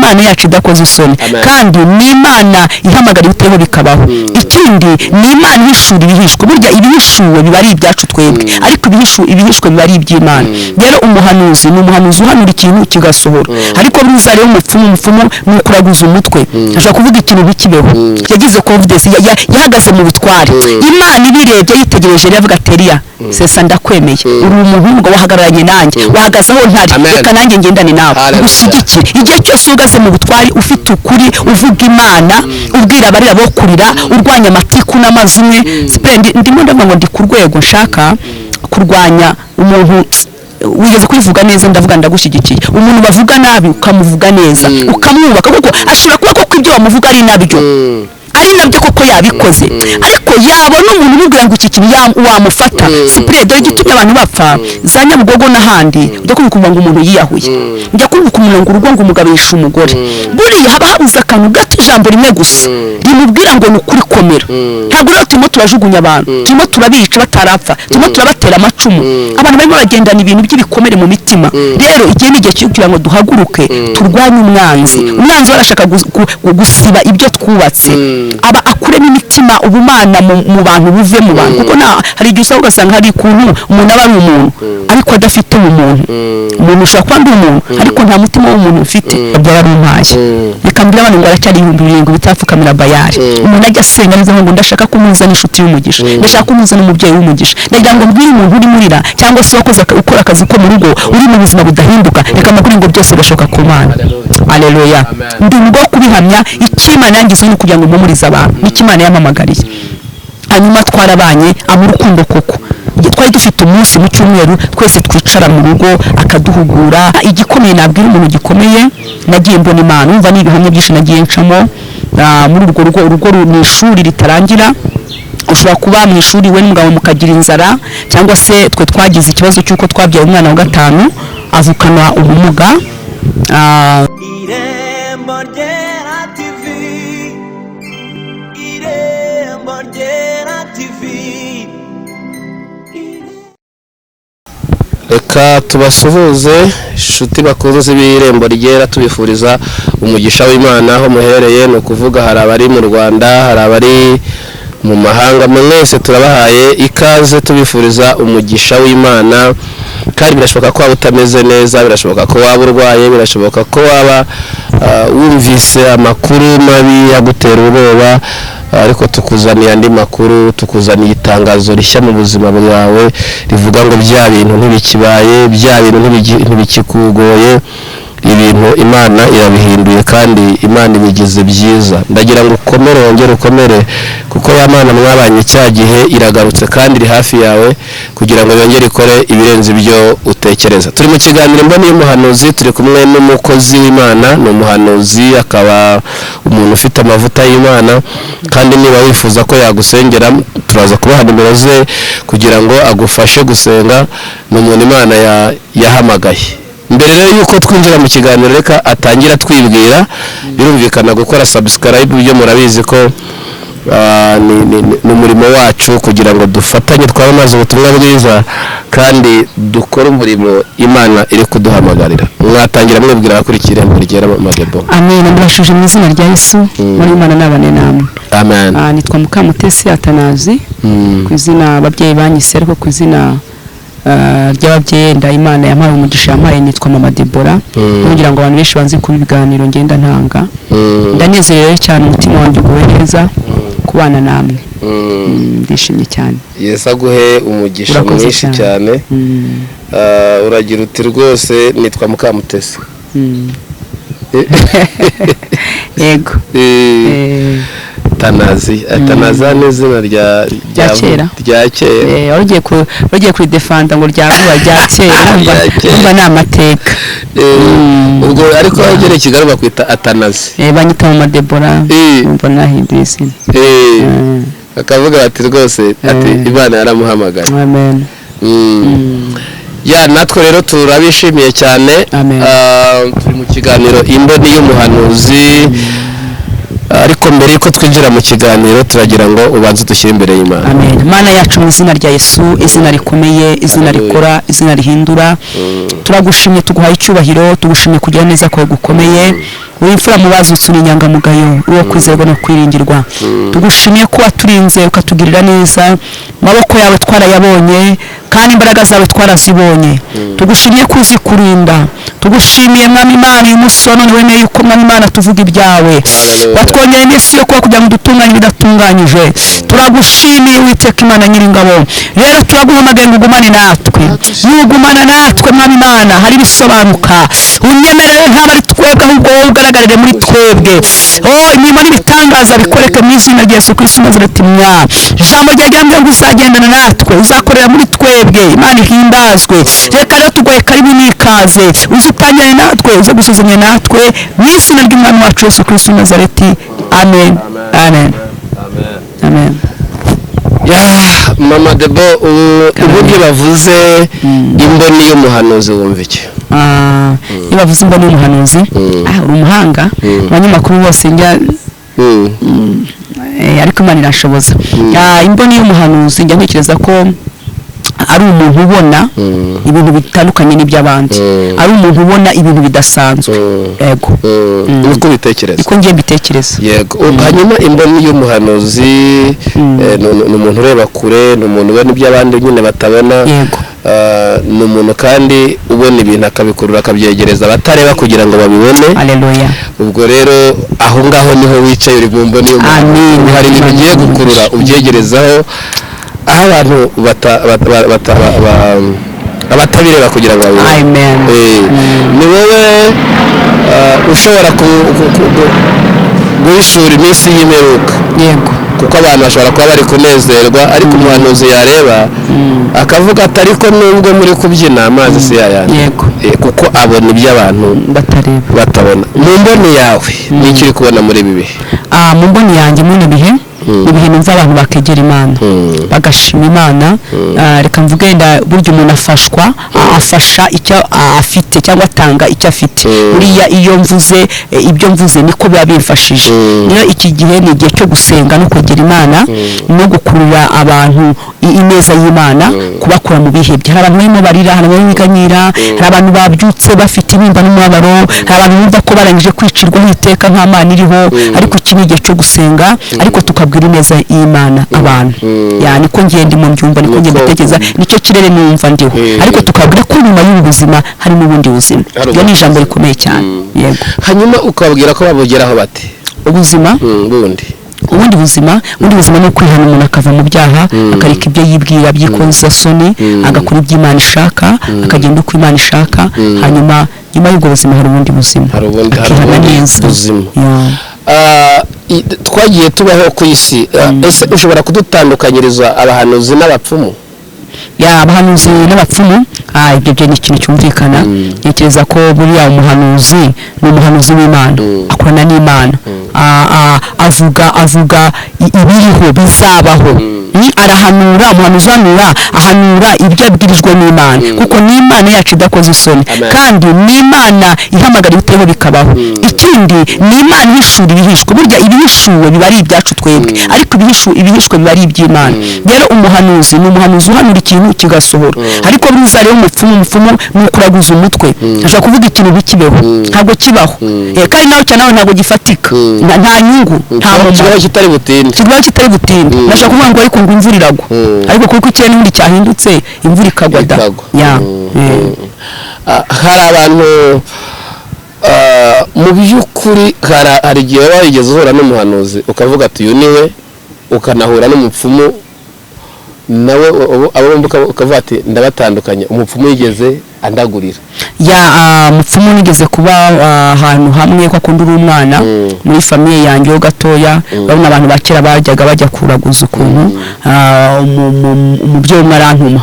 Imana yacu idakoze isoni. Amen. Kandi ni Imana ihamagara ibitariho bikabaho. Ikindi, ni Imana ihishura ibihishwe. Burya ibihishuwe biba ari ibyacu twebwe, ariko ibihishwe biba ari iby'Imana. Rero umuhanuzi ni umuhanuzi uhanura ikintu kigasohora. Ariko buriya rero umupfumu ni ukuraguza umutwe, ashobora kuvuga ikintu ntikibeho. Yagize confidence, yahagaze mu butware. Imana ibirebye, yitegereje, rero avuga ati: "Eliya sesa, ndakwemeye, uri umuhungu wahagararanye nanjye, wahagaze aho ntari. Amen. Reka nanjye ngendane nawe, Hallelujah. ngushyigikire." Igihe cyose uhagaze mu butwari, ufite ukuri, uvuga Imana, ubwira abarira bo kurira, urwanya amatiku n'amazimwe. Sipure, ndimo ndavuga ngo ndi ku rwego nshaka kurwanya umuntu wigeze kubivuga neza. Ndavuga ndagushyigikiye. Umuntu bavuga nabi ukamuvuga neza, ukamwubaka, kuko ashobora kuba koko ibyo bamuvuga ari nabyo koko yabikoze, ariko yabona umuntu umubwira ngo iki kintu wamufata. Sipure, dore igitumye abantu bapfa za Nyabugogo n'ahandi. Ujya kumva ngo umuntu yiyahuye, ujya kumva umuntu ngo urugo, ngo umugabo yishe umugore. Buriya haba habuze akantu gato, ijambo rimwe gusa rimubwira ngo ni ukuri, komera. Ntabwo rero turimo turajugunya abantu, turimo turabica batarapfa, turimo turabatera amacumu. Abantu barimo bagendana ibintu by'ibikomere mu mitima. Rero igihe ni igihe cyo kugira ngo duhaguruke turwanye umwanzi. Umwanzi we arashaka gusiba ibyo twubatse, aba akuremo imitima, ubumana mu bantu buve mu bantu, kuko nta hari igihe usanga ugasanga hari ukuntu umuntu aba ari umuntu ariko adafite ubumuntu. Umuntu ushobora kuba ndi umuntu ariko nta mutima w'umuntu ufite. Byararumpaye. Reka mbwire abantu ngo aracyari 7000 bitapfukamira Bayari. Umuntu ajya asenga neza ngo ndashaka ko muzana inshuti y'umugisha, ndashaka ko muzana umubyeyi w'umugisha. Ndagira ngo mbwire umuntu uri murira cyangwa se wakoze ukora akazi ko mu rugo, uri mu buzima budahinduka, reka mbabwire ngo byose birashoboka ku Mana. Aleluya. Amen. Ndi umugabo wo kubihamya. Icyo Imana yangize ni ukugira ngo mpumurize abantu, nicyo Imana yampamagariye. Hanyuma twarabanye, aba urukundo koko. Igihe twari dufite umunsi mu cyumweru twese twicara mu rugo, akaduhugura. Igikomeye nabwira umuntu gikomeye, nagiye mbona Imana. Umva, ni ibihamya byinshi nagiye ncamo muri urwo rugo. Urugo ni ishuri ritarangira. Ushobora kuba mu ishuri we n'umugabo mukagira inzara, cyangwa se twe twagize ikibazo cy'uko twabyaye umwana wa gatanu avukana ubumuga. Irembo Ryera TV, Irembo Ryera TV. Reka tubasuhuze, inshuti bakunze b'Irembo Ryera, tubifuriza umugisha w'Imana aho muherereye. Ni ukuvuga hari abari mu Rwanda, hari abari mu mahanga, mwese turabahaye ikaze, tubifuriza umugisha w'Imana. Kandi birashoboka ko waba utameze neza, birashoboka ko waba urwaye, birashoboka ko waba wumvise amakuru mabi agutera ubwoba, ariko tukuzaniye andi makuru, tukuzaniye itangazo rishya mu buzima bwawe rivuga ngo bya bintu ntibikibaye, bya bintu ntibikikugoye. Ibintu Imana irabihinduye kandi Imana ibigize byiza. Ndagira ngo ukomere, wongere ukomere, kuko ya Mana mwabanye cya gihe iragarutse kandi iri hafi yawe kugira ngo yongere ikore ibirenze ibyo utekereza. Turi mu kiganiro Mboni y'Umuhanuzi, turi kumwe n'umukozi w'Imana, ni umuhanuzi akaba umuntu ufite amavuta y'Imana. Kandi niba wifuza ko yagusengera, turaza kubaha nimero ze kugira ngo agufashe gusenga. Ni umuntu Imana yahamagaye. Mbere rero yuko twinjira mu kiganiro, reka atangira twibwira. Birumvikana, gukora subscribe byo murabizi ko ni umurimo wacu kugira ngo dufatanye twamamaze ubutumwa bwiza kandi dukore umurimo Imana iri kuduhamagarira. Mwatangira mwibwira abakurikira Irembo Ryera, Madebo. Amen. Ndabashuje mu izina rya Yesu. Muri Imana nabane namwe. Amen. Nitwa Mukamutesi Atanazi ku izina ababyeyi banyise, ariko ku izina ry'ababyeyi nda Imana yampaye umugisha yampaye nitwa Mama Debora, kugira ngo abantu benshi banze kuba ibiganiro ngenda ntanga. Ndanezerewe cyane, umutima wanjye uguwe neza kubana namwe. Ndishimye cyane. Yesu aguhe umugisha Urakoze mwinshi cyane. cyane. Uragira uti rwose nitwa Mukamutesi. Yego. Tanazi, Tanaza ni izina rya Rya kera. Rya kera. Wari ugiye kuridefanda ngo rya vuba, rya kera, urumva. Rya kera. Urumva ni amateka. Ubwo ariko aho ugereye i Kigali bakwita Atanazi. Banyita Mama Debora. Urumva nahinduye izina. Bakavuga bati rwose ati Imana yaramuhamagaye. Amen. Ya, natwe rero turabishimiye cyane. Amen. Turi mu kiganiro Imboni y'Umuhanuzi, ariko mbere yuko twinjira mu kiganiro turagira ngo ubanze dushyire imbere y'Imana. Amen. Mana yacu, mu izina rya Yesu, izina rikomeye, izina Hallelujah. rikora, izina rihindura, turagushimye, tuguhaye icyubahiro, tugushimye kugira neza kwawe gukomeye. Uri imfura mu bazutse, uri inyangamugayo, uri uwo kwizerwa no kwiringirwa. Tugushimiye ko waturinze ukatugirira neza, amaboko yawe twarayabonye kandi imbaraga zawe twarazibonye. Tugushimiye ko uzi kurinda. Tugushimiye, Mwami Imana, uyu munsi wa none wemeye yuko, Mwami Imana, tuvuga ibyawe. Hallelujah. Watwongera iminsi yo kuba kugira ngo dutunganye ibidatunganyije. Turagushimiye, Uwiteka Imana Nyiringabo. Rero turaguhamagaye ngo ugumane natwe. Nugumana natwe, Mwami Imana, hari ibisobanuka. Unyemerere ntabwo ari twebwe, ahubwo wowe ugaragarire muri twebwe. Oh, imirimo n'ibitangaza bikoreke mu izina rya Yesu Kristo Nazareti. Mwa ijambo ryawe ngo uzagendana natwe, uzakorera muri twebwe. Imana ihimbazwe. Reka rero tugoye karibu n'ikaze, uze utangirane natwe, uze gusuzumya natwe, mu izina ry'Umwami wacu Yesu Kristo Nazareti. Amen, amen, amen. Ya Mama Debo, uburyo bavuze imboni y'umuhanuzi, wumva iki? Ah, iyo bavuze imboni y'umuhanuzi, ah, uri umuhanga. Abanyamakuru bose njya ariko Imana irashoboza. Ah, imboni y'umuhanuzi, njya ntekereza ko ari umuntu ubona ibintu bitandukanye n'iby'abandi, ari umuntu ubona ibintu bidasanzwe. Yego. Niko ubitekereza? Niko ngiye mbitekereza. Yego. Hanyuma imboni y'umuhanuzi ni umuntu ureba kure, ni umuntu ubona ibyo abandi nyine batabona. Ni umuntu kandi ubona ibintu akabikurura, akabyegereza abatareba kugira ngo babibone. Aleluya. Ubwo rero aho ngaho niho wicaye, uri mu mboni y'umuhanuzi. Amin. Hari ibintu ugiye gukurura ubyegerezaho aho abantu abatabireba kugira ngo babibone. Amen. Ni wowe ushobora guhishura iminsi y'imperuka, kuko abantu bashobora kuba bari kunezerwa, ariko umuhanuzi yareba akavuga ati: "Ariko nubwo muri kubyina, amazi si yayandi." Kuko abona ibyo abantu batareba, batabona. Mu mboni yawe, n'icyo uri kubona muri ibi bihe? Ah, mu mboni yanjye muri ibi bihe, mu bihe numva abantu bakegera Imana, bagashima Imana. Ah, reka mvuge wenda, burya umuntu afashwa, afasha icyo afite cyangwa atanga icyo afite. Buriya iyo mvuze ibyo mvuze niko biba bimfashije. Rero iki gihe ni igihe cyo gusenga no kwegera Imana no gukurura abantu ineza y'Imana, kubakura mu bihebye. Hari abantu barimo barira, hari abantu biganyira, hari abantu babyutse bafite intimba n'umubabaro, hari abantu bumva ko barangije kwicirwaho iteka, nta Mana iriho. Ariko iki ni igihe cyo gusenga, ariko tukabwira ineza y'Imana abantu. Ya, niko ngiye ndimo mbyumva, niko ngiye mbitekereza, nicyo kirere numva ndiho. Ariko tukabwira ko nyuma y'ubu buzima hari n'ubundi buzima. Hari Iryo ni ubundi ijambo buzima. rikomeye cyane. Yego. Hanyuma ukababwira ko babugeraho bate? Ubuzima Bundi. Ubundi buzima ni ukwihana, umuntu akava mu byaha, akareka ibyo yibwira by'ikozasoni, agakora ibyo Imana ishaka, akagenda uko Imana ishaka. Hanyuma nyuma y'ubwo buzima hari ubundi buzima. Hari Akihana ubundi neza. buzima. Ya. Ah, twagiye tubaho ku isi. Ese ushobora kudutandukanyiriza abahanuzi n'abapfumu? Ya, abahanuzi n'abapfumu, ibyo byo ni ikintu cyumvikana. Ntekereza ko buriya umuhanuzi ni umuhanuzi w'Imana, akorana n'Imana. Avuga ibiriho, bizabaho. Ni arahanura. Umuhanuzi uhanura ahanura ibyo abwirijwe n'Imana, kuko ni Imana yacu idakoze isoni. Amen. Kandi ni Imana ihamagara ibitariho bikabaho. Ikindi, ni Imana ihishura ibihishwe. Burya ibihishuwe biba ari ibyacu twebwe, ariko ibihishwe biba ari iby'Imana. Rero umuhanuzi ni umuhanuzi uhanura ikintu kigasohora. Ariko buriya rero umupfumu ni ukuraguza umutwe, ashobora kuvuga ikintu ntikibeho, ntabwo kibaho. Kandi nawe cyane nawe ntabwo gifatika. Nta nyungu, nta mumaro. Kibaho kitari butinde. Kibaho kitari butinde. Ndashaka kuvuga ngo ariko ngo imvura iragwa, ariko kuko ikirere n'ubundi cyahindutse, imvura ikagwa da. Ikagwa. Ya. Ah, hari abantu, mu by'ukuri hari igihe waba warigeze uhura n'umuhanuzi ukavuga ati: "Uyu ni we," ukanahura n'umupfumu nawe, abo bombi ukavuga ati: "Ndabatandukanye, umupfumu yigeze andagurira." Ya, mupfumu nigeze kuba ahantu hamwe, ko akunda uri umwana muri famille yanjye ho gatoya. Urabona abantu ba kera bajyaga bajya kuraguza ukuntu. Umubyeyi umwe arantuma,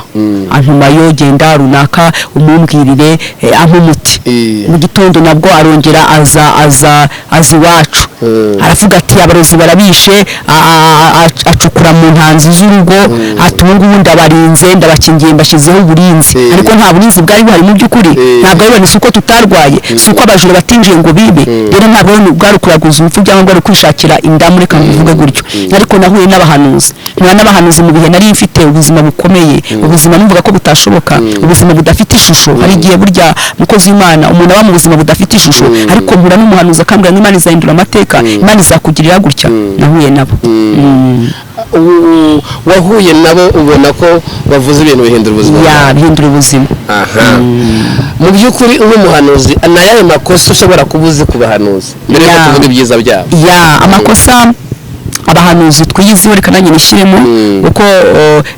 antuma yo genda runaka umumbwirire, ampa umuti. Mu gitondo nabwo arongera aza iwacu. Aravuga ati abarozi barabishe, acukura mu ntanzi z'urugo, ati ubu ngubu ndabarinze, ndabakingiye, mbashyizeho uburinzi. Ariko nta burinzi bwari buhari mu by'ukuri. Ntabwo ari, si uko tutarwaye, si uko abajura batinjiye ngo bibe. Rero ntabwo bwari ukuraguza urupfu cyangwa bwari kwishakira indamu, reka mbivuge gutyo. Ariko nahuye n'abahanuzi, mpura n'abahanuzi mu bihe nari mfite ubuzima bukomeye, ubuzima numvaga ko butashoboka, ubuzima budafite ishusho. Hari igihe burya, mukozi w'Imana, umuntu aba mu buzima budafite ishusho, ariko mpura n'umuhanuzi akambwira ngo Imana izahindura amateka, Imana izakugirira gutya. Nahuye nabo. Wahuye nabo ubona ko bavuze ibintu bihindura ubuzima Ya. bwawe. Bihindura ubuzima. Aha, mu by'ukuri nk'umuhanuzi, ni ayahe makosa ushobora kuba uzi ku bahanuzi mbere yuko tuvuga ibyiza byabo? Ya, amakosa abahanuzi twiyiziho, reka nanjye nishyiremo, kuko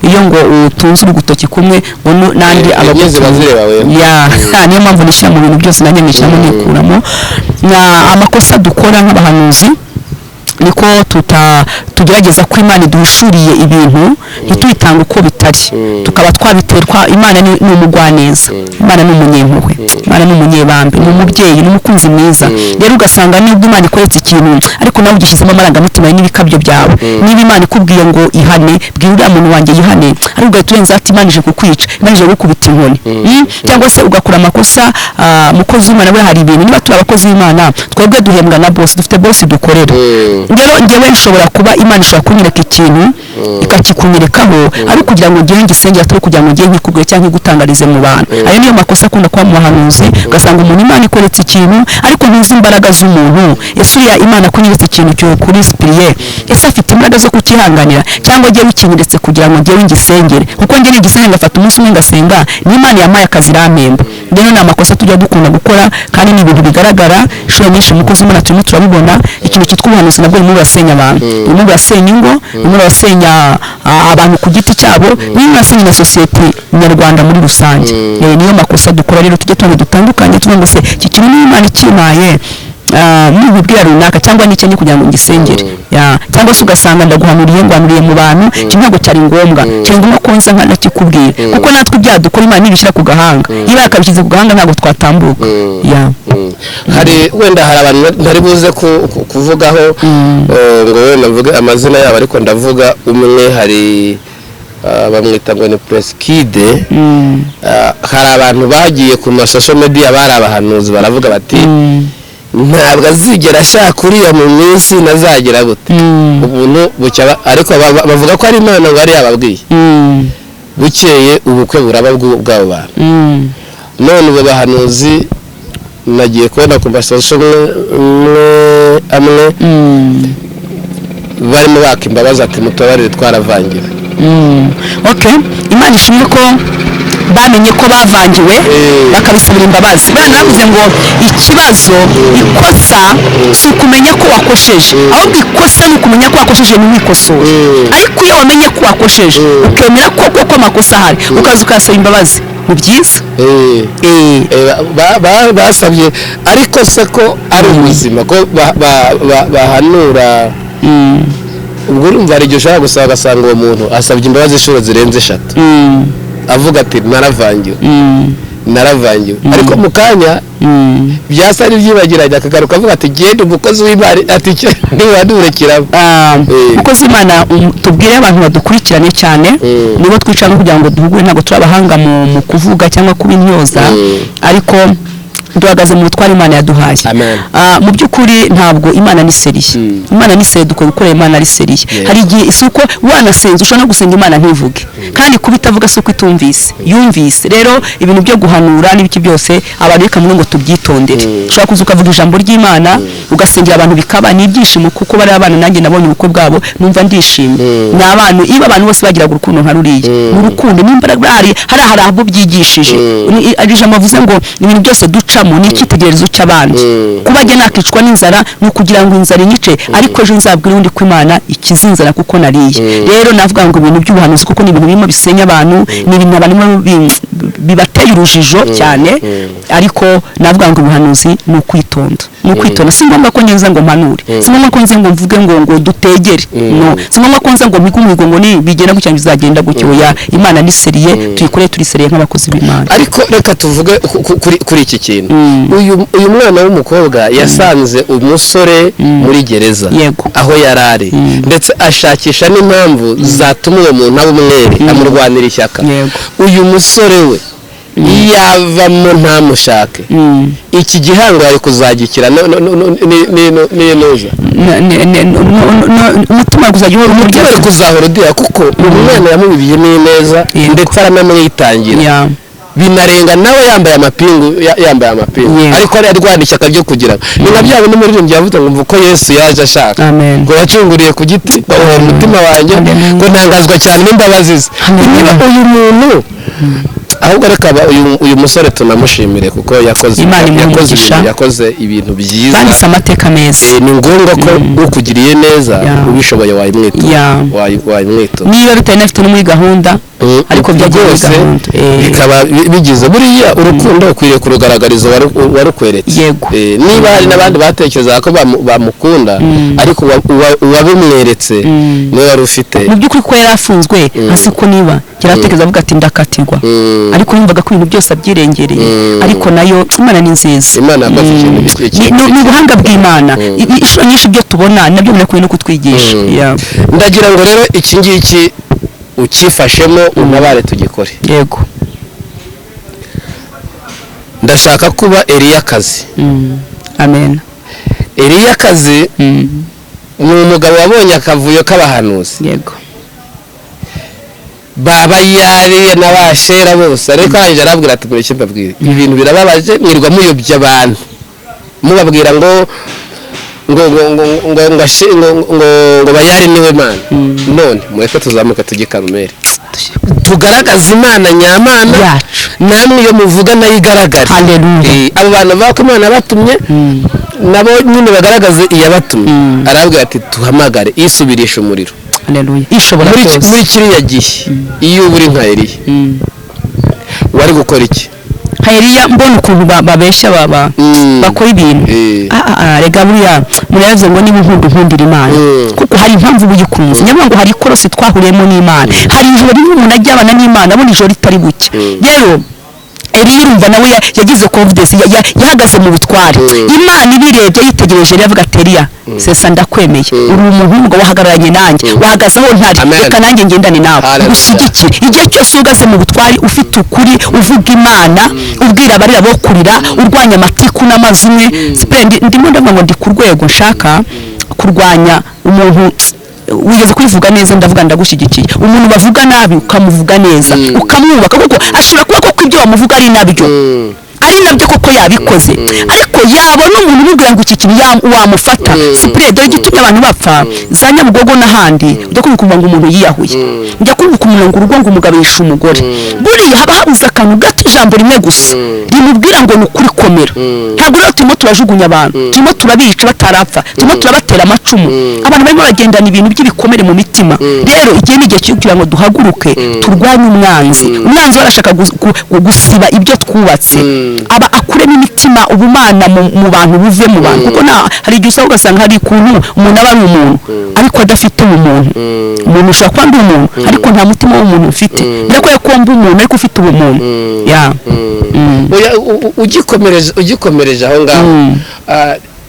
iyo ngo utunze urutoki kumwe ngo n'andi Enye ziba zireba wewe. Ya, niyo mpamvu nishyira mu bintu byose, nanjye nishyiramo nikuramo. Na amakosa dukora nk'abahanuzi niko tuta tugerageza ko Imana iduhishuriye ibintu ntitubitange uko bitari, tukaba twabiterwa. Imana ni umugwaneza, Imana ni umunyempuhwe, Imana ni umunyebambe, ni umubyeyi, ni umukunzi mwiza. Rero ugasanga nubwo Imana ikoretse ikintu, ariko nawe ugishyizemo amarangamutima n'ibikabyo byawe. Niba Imana ikubwiye ngo ihane, bwira uriya muntu wanjye yihane, ariko ugahita urenza ati Imana ije kukwica, Imana ije gukubita inkoni. Cyangwa se ugakora amakosa. Mukozi w'Imana we, hari ibintu, niba turi abakozi b'Imana, twebwe duhembwa na bosi, dufite bosi dukorera. Rero njyewe nshobora kuba Imana ishobora kunyereka ikintu, ikakikunyerekaho, ari kugira ngo ngewe ngisengere, atari kugira ngo ngewe nkikubwire cyangwa nkigutangarize mu bantu. Ayo niyo makosa akunda kuba mu bahanuzi. Ugasanga umuntu Imana ikoretse ikintu, ariko ntuzi imbaraga z'umuntu. Ese uriya Imana kunyeretse ikintu cyo kuri sipiriye, ese afite imbaraga zo kukihanganira, cyangwa ngewe ikinyeretse kugira ngo ngewe ngisengere? Kuko njye nigisengera, ngafata umunsi umwe ngasenga, ni Imana yampaye akazi, irampemba. Rero ni amakosa tujya dukunda gukora, kandi ni ibintu bigaragara inshuro nyinshi, mukozi w'Imana, turimo turabibona. Ikintu cyitwa ubuhanuzi nabwo burimo burasenya abantu, burimo burasenya ingo, burimo burasenya abantu ku giti cyabo, burimo burasenya na sosiyete nyarwanda muri rusange. Niyo makosa dukora. Rero tujye tubanza dutandukanye, tuvuga ngo se iki kintu niba Imana ikimpaye, nubibwira runaka cyangwa n'icyo ni kugira ngo ngisengere? Ya, cyangwa se ugasanga ndaguhanuriye, ngwanuriye mu bantu, iki ntabwo cyari ngombwa, cyari ngombwa ko nza nkanakikubwira, kuko natwe ibyaha dukora Imana ntibishyira ku gahanga. Niba yakabishyize ku gahanga ntabwo twatambuka. Ya. Hari wenda hari abantu ntari buze kuvugaho, ngo wenda mvuge amazina yabo, ariko ndavuga umwe. Hari bamwita ngo ni Presikide. Hari abantu bagiye ku ma social media bari abahanuzi, baravuga bati ntabwo azigera ashaka uriya mu minsi nazagira gute. Ubuntu bucya ariko bavuga ko ari Imana ngo yari yababwiye. Bukeye ubukwe buraba bw'abo bantu. None ubu bahanuzi nagiye kubona ku ma social amwe barimo baka imbabazi ati mutubabarire, twaravangiwe. Okay, Imana ishimwe ko bamenye ko bavangiwe, bakabisabira imbabazi. Bana bavuze ngo ikibazo, ikosa si ukumenya ko wakosheje, ahubwo ikosa ni ukumenya ko wakosheje ntiwikosore. Ariko iyo wamenye ko wakosheje, ukemera ko koko amakosa ahari, ukaza ukayasaba imbabazi, ni byiza. Basabye, ariko se ko ari ubuzima ko bahanura, ubwo urumva hari igihe ushobora gusaba ugasanga uwo muntu asabye imbabazi inshuro zirenze eshatu, avuga ati naravangiwe, naravangiwe, ariko mu kanya byasa n'ibyibagiranye akagaruka avuga ati genda umukozi w'Imana, ati ntiwandurekiramo. Umukozi w'Imana, tubwire abantu badukurikiranye cyane, nibo twicara kugira ngo duhugure. Ntabwo turi abahanga mu kuvuga cyangwa kuba intyoza, ariko duhagaze mu butware Imana yaduhaye. Amen. Mu by'ukuri ntabwo, Imana ni sérieux. Imana ni sérieux, dukwiye gukorera Imana ari sérieux. Hari igihe si uko wanasenze, ushobora no gusenga Imana ntivuge, kandi kuba itavuga si uko itumvise, yumvise. Rero ibintu byo guhanura n'ibiki byose, abantu reka mvuge ngo tubyitondere. Ushobora kuza ukavuga ijambo ry'Imana, ugasengera abantu, bikaba ni ibyishimo, kuko bari abana nanjye nabonye ubukwe bwabo numva ndishimye. Ni abantu, iyo abantu bose bagiraga urukundo nka ruriya, ni urukundo n'imbaraga, hari abo byigishije. Hari ijambo bavuze ngo ibintu byose ducamo ni icyitegererezo cy'abandi. Kuba njye nakicwa n'inzara ni ukugira ngo inzara inyice, ariko ejo nzabwire undi ko Imana ikiza inzara kuko nariye. Rero navuga ngo ibintu by'ubuhanuzi, kuko ni ibintu birimo bisenya abantu, ni ibintu abantu birimo bibateye urujijo cyane, ariko navuga ngo ubuhanuzi ni ukwitonda, ni ukwitonda. Si ngombwa ko ngenza ngo mpanure, si ngombwa ko nze ngo mvuge ngo dutegere, no si ngombwa ko nze ngo mpige umuhigo ngo ni bigenda gutya bizagenda gutyo. Ya, Imana ni sérieux, tuyikore turi sérieux nk'abakozi b'Imana. Ariko reka tuvuge kuri iki kintu. Uyu mwana w'umukobwa yasanze umusore muri gereza aho yari ari, ndetse ashakisha n'impamvu zatuma uwo muntu aba umwere, amurwanira ishyaka. Uyu musore we yavamo ntamushake, iki gihango yari kuzagikira n'inuza umutima kuzajya uhora umutima ari kuzahora udiha, kuko uyu mwana yamubibiyemo ineza, ndetse aranamwitangira, binarenga nawe yambaye amapingu, yambaye amapingu, ariko ari arwana ishyaka ryo kugira ngo ni nka bya bindi umuririmbyi yavuze ngo mva uko Yesu yaje ashaka, ngo yacunguriye ku giti, ngo ahuha umutima wanjye, ngo ntangazwa cyane n'imbabazi ze. Niba uyu muntu ahubwo reka uyu musore tunamushimire, kuko yakoze Imana imuhe yakoze umugisha. Yakoze ibintu byiza. Banditse amateka meza. Ni ngombwa ko ukugiriye neza ubishoboye wayimwitura, wayimwitura. Niba bitari nafite no muri gahunda, ariko byagiye muri Rwose gahunda. Bikaba bigize buriya urukundo ukwiriye kurugaragariza uwarukweretse. Niba hari n'abandi batekerezaga ko bamukunda, ariko uwabimweretse niwe wari ufite. Mu by'ukuri ko yari afunzwe hasi, ko niba yari atekereza avuga ati ndakatirwa, ariko yumvaga ko ibintu byose abyirengereye, ariko nayo Imana ni nziza. Imana yakoze ikintu Ni ubuhanga bw'Imana. Inshuro nyinshi ibyo tubona nabyo binakwiye no kutwigisha. Ndagira ngo rero iki ngiki ukifashemo, untabare tugikore. Yego. Ndashaka kuba Eliyakazi. Amen. Eliyakazi ni umugabo wabonye akavuyo k'abahanuzi baba yariye n'abashera bose, ariko arangije arabwira ati mureke mbabwire, ibi bintu birababaje, mwirirwa muyobya abantu mubabwira ngo ngo ngo ngo ngo ngo ngo ngo ngo bayari niwe Mana, none mureke tuzamuke tujye i Karumeli tugaragaze Imana nyamana yacu. Namwe iyo muvuga nayo igaragare. Haleluya. Abo bantu bavuga ko Imana yabatumye, nabo nyine bagaragaze iyabatumye. Arabwira ati tuhamagare isubirisha umuriro. Haleluya, ishobora byose. Muri kiriya gihe iyo uba uri nka Eliya, wari gukora iki? Nka Eliya, mbona ukuntu babeshya, baba bakora ibintu. Rega buriya umuntu yaravuze ngo niba unkunda unkundira Imana, kuko hari impamvu uba uyikunze. Niyo ngo hari ikorosi twahuriyemo n'Imana, hari ijoro rimwe umuntu ajya abana n'Imana abona ijoro ritari buke. Rero Eliya urumva nawe yagize confidence, yahagaze mu butware. Imana ibirebye yitegereje rero avuga ati Eliya sesa ndakwemeye, uri umuntu w'umugabo wahagararanye nanjye, wahagaze aho ntari. Amen. Reka nanjye ngendane nawe, Hallelujah. ngushyigikire. Igihe cyose uhagaze mu butwari, ufite ukuri, uvuga Imana, ubwira abarira bo kurira, urwanya amatiku n'amazimwe. Sipure ndimo ndavuga ngo ndi ku rwego nshaka kurwanya umuntu. Wigeze kubivuga neza, ndavuga ndagushyigikiye. Umuntu bavuga nabi ukamuvuga neza, ukamwubaka, kuko ashobora kuba koko ibyo bamuvuga ari nabyo, ari nabyo koko yabikoze, ariko yabona umuntu umubwira ngo iki kintu wamufata. Sipure dore igitumye abantu bapfa za Nyabugogo n'ahandi, ujya kumva ngo umuntu yiyahuye, ujya kumva umuntu ngo urugo ngo umugabo yishe umugore. Buriya haba habuze akantu gato, ijambo rimwe gusa rimubwira ngo ni ukuri komera. Ntabwo rero turimo turajugunya abantu, turimo turabica batarapfa, turimo turabatera amacumu. Abantu barimo bagendana ibintu by'ibikomere mu mitima. Rero igihe ni igihe cyo kugira ngo duhaguruke turwanye umwanzi. Umwanzi we arashaka gusiba ibyo twubatse, aba akuremo imitima, ubumana mu bantu buve mu bantu, kuko nta hari igihe usanga ugasanga hari ukuntu umuntu aba ari umuntu ariko adafite ubumuntu. Umuntu ushobora kuba ndi umuntu ariko nta mutima w'umuntu ufite. Birakwiye ko mba umuntu ariko ufite ubumuntu ya. Oya, ugikomereje aho ngaho,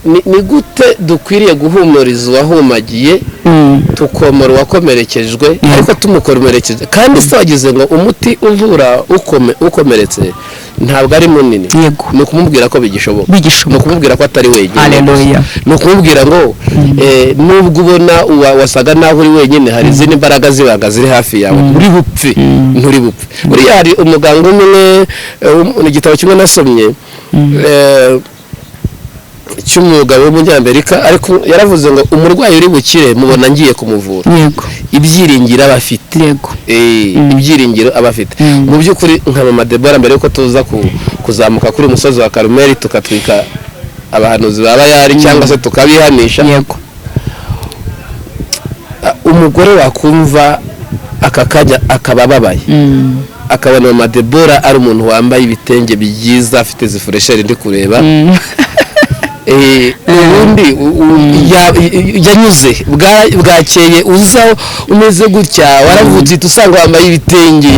ni gute dukwiriye guhumuriza uwahumagiye, tukomora uwakomerekejwe, ariko tumukomerekeje kandi se wagize ngo umuti uvura ukomeretse ntabwo ari munini? Ni ukumubwira ko bigishoboka. Bigishoboka. Ni ukumubwira ko atari wenyine. Haleluya. Ni ukumubwira ngo nubwo ubona wasaga naho uri wenyine, hari izindi mbaraga z'ibanga ziri hafi yawe, nturi bupfe, nturi bupfe. Buriya hari umuganga umwe, igitabo kimwe nasomye cy'umugabo w'umunyamerika, ariko yaravuze ngo umurwayi uri bukire mubona ngiye kumuvura, ibyiringiro aba afite. Ibyiringiro aba afite. Mu by'ukuri nka mama Debora, mbere yuko tuza kuzamuka kuri umusozi wa Karumeli tukatwika abahanuzi ba Bayari cyangwa se tukabihanisha, umugore wakumva aka kanya akaba ababaye, akabona mama Debora ari umuntu wambaye ibitenge byiza, afite zifuresheri ndi kureba, ubundi yanyuze bwakeye uza umeze gutya, waravutse uhita usanga wambaye ibitenge.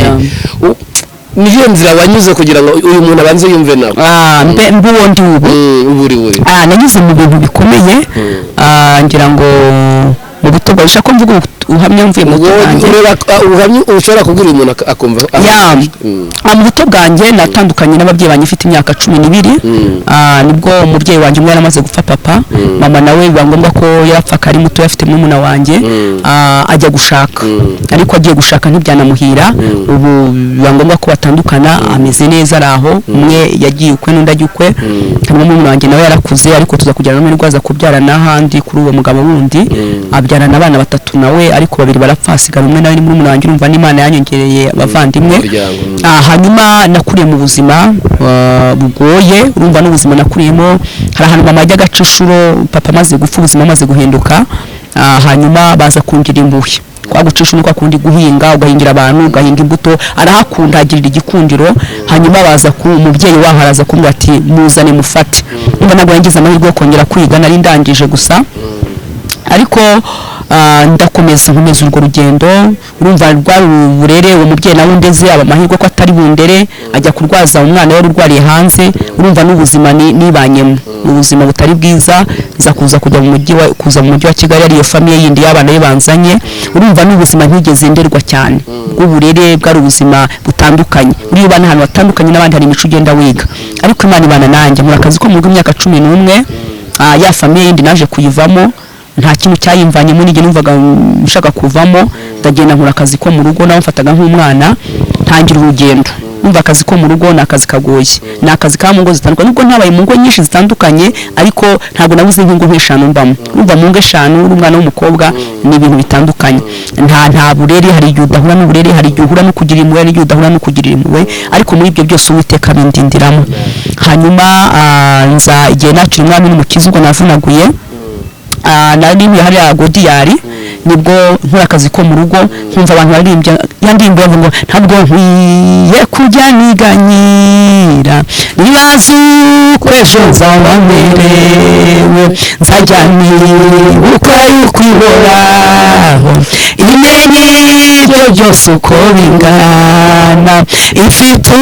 Niyo nzira wanyuze kugira ngo uyu muntu abanze yumve nawe? Ah, mbe mbe uwo ndi ubu. Ubu uri Ah, nanyuze mu bintu bikomeye. Ngira ngo mu buto bwawe, ushaka ko mvuga ubuhamya mvuye mu buto Ubwo bwanjye? ureba ubuhamya ushobora kubwira uyu muntu akumva. Ya. Mu buto bwanjye natandukanye n'ababyeyi banjye mfite imyaka 12. Nibwo umubyeyi wanjye umwe yari amaze gupfa, papa. Mama nawe biba ngombwa ko yarapfa ari muto, afite murumuna wanjye. Ajya gushaka, ariko agiye gushaka ntibyanamuhira. Ubu biba ngombwa ko batandukana, ameze neza ari aho. Umwe yagiye ukwe n'undi ajya ukwe. Hanyuma murumuna wanjye nawe yarakuze, ariko tuza kujyana n'amahirwe aza kubyara n'ahandi kuri uwo mugabo wundi, abyarana abana batatu nawe, ariko babiri barapfa, hasigara umwe, nawe ni murumuna wanjye. Urumva n'Imana yanyongereye abavandimwe. Umuryango. Hanyuma nakuriye mu buzima bugoye. Urumva n'ubuzima nakuriyemo, hari ahantu mama ajya agaca inshuro, papa amaze gupfa, ubuzima amaze guhinduka. Hanyuma baza kungira impuhwe, kwa guca inshuro kwa kundi guhinga, ugahingira abantu, ugahinga imbuto, arahakunda, agirira igikundiro. Hanyuma baza ku umubyeyi waho araza kumbwira ati: "Muzane mufate." Urumva ntabwo nagize amahirwe yo kongera kwiga, nari ndangije gusa, ariko ndakomeza, nkomeza urwo rugendo. Urumva rwari uburere, uwo mubyeyi nawe undeze aba amahirwe ko atari bundere, ajya kurwaza umwana wari urwariye hanze. Urumva n'ubuzima nibanyemo ni ubuzima butari bwiza. Nza kuza kujya mu mujyi wa kuza mu mujyi wa Kigali, ariyo famille yindi y'abana be banzanye. Urumva n'ubuzima ntigeze nderwa cyane bw'uburere, bwari ubuzima butandukanye. Uriya ubana ahantu hatandukanye n'abandi, hari imico ugenda wiga, ariko Imana ibana nanjye, nkora akazi ko mu rugo imyaka 11. Ya famille yindi naje kuyivamo, nta kintu cyayimvanyemo, nijye numvaga nshaka kuvamo. Ndagenda nkora akazi ko mu rugo, nawe mfataga nk'umwana, ntangira urugendo. Numva akazi ko mu rugo ni akazi kagoye, ni akazi ka mu ngo zitandukanye. Nubwo ntabaye mu ngo nyinshi zitandukanye, ariko ntabwo nabuze nk'ingo nk'eshanu mbamo. Urumva mu ngo eshanu uri umwana w'umukobwa ni ibintu bitandukanye. Nta burere, hari igihe udahura n'uburere, hari igihe uhura no kugira impuhwe, hari igihe udahura no kugira impuhwe, ariko muri ibyo byose Uwiteka abindindiramo. Hanyuma nza igihe nakira Umwami n'Umukiza, ubwo navunaguye, nari ntuye hariya Godiyari, nibwo nkora akazi ko mu rugo, nkumva abantu baririmbye ya ndirimbo bavuga ngo: "Ntabwo nkwiye kujya niganyira, nibaza uko ejo nzaba merewe, nzajya nibuka yuko ihoraho, imenye ibyo byose uko bingana, ifite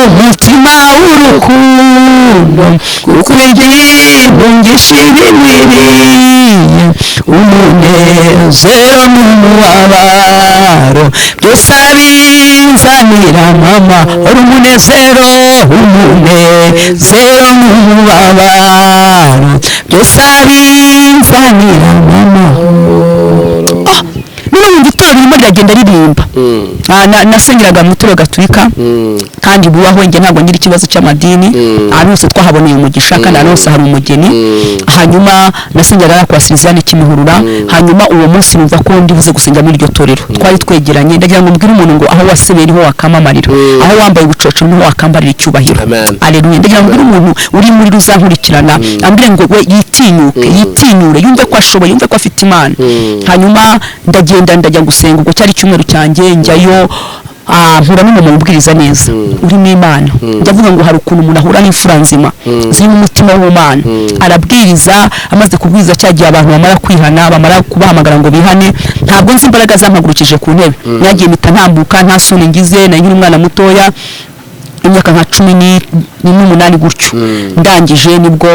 umutima w'urukundo, kuko ibyintungisha ibinkwiriye, umunezero n'umubabaro byose abinzanira mama, umunezero, umunezero n'umubabaro byose abinzanira mama." None wumva itorero ririmo riragenda ririmba. Nasengeraga mu itorero gatolika kandi bubaho, njye ntabwo ngira ikibazo cy'amadini. Ahantu hose twahaboneye umugisha, kandi ahantu hose hari umugeni. Hanyuma nasengeraga kwa Salesienne Kimihurura. Hanyuma uwo munsi numva ko ndibuze gusenga muri iryo torero, twari twegeranye. Ndagira ngo mbwire umuntu ngo aho wasebeye niho wakamamarira, aho wambaye ubucoco niho wakambarira icyubahiro. Amen. Aleluya! Ndagira ngo mbwire umuntu uri muri ruzankurikirana, ambwire ngo we yitinyuke, yitinyure, yumve ko ashoboye, yumve ko afite Imana. Hanyuma ndagenda, ndajya gusenga. Ubwo cyari icyumweru cyanjye, njyayo, mpura n'umuntu ubwiriza neza, urimo Imana. Ndavuga ngo hari ukuntu umuntu ahura n'imfura nzima zirimo umutima w'Ubumana. Arabwiriza, amaze kubwiriza, cyagiye abantu bamara kwihana, bamara kubahamagara ngo bihane, ntabwo nzi imbaraga zampagurukije ku ntebe, nagiye mpita ntambuka nta soni ngize. Nari nkiri umwana mutoya, imyaka nka 18 gutyo. Ndangije nibwo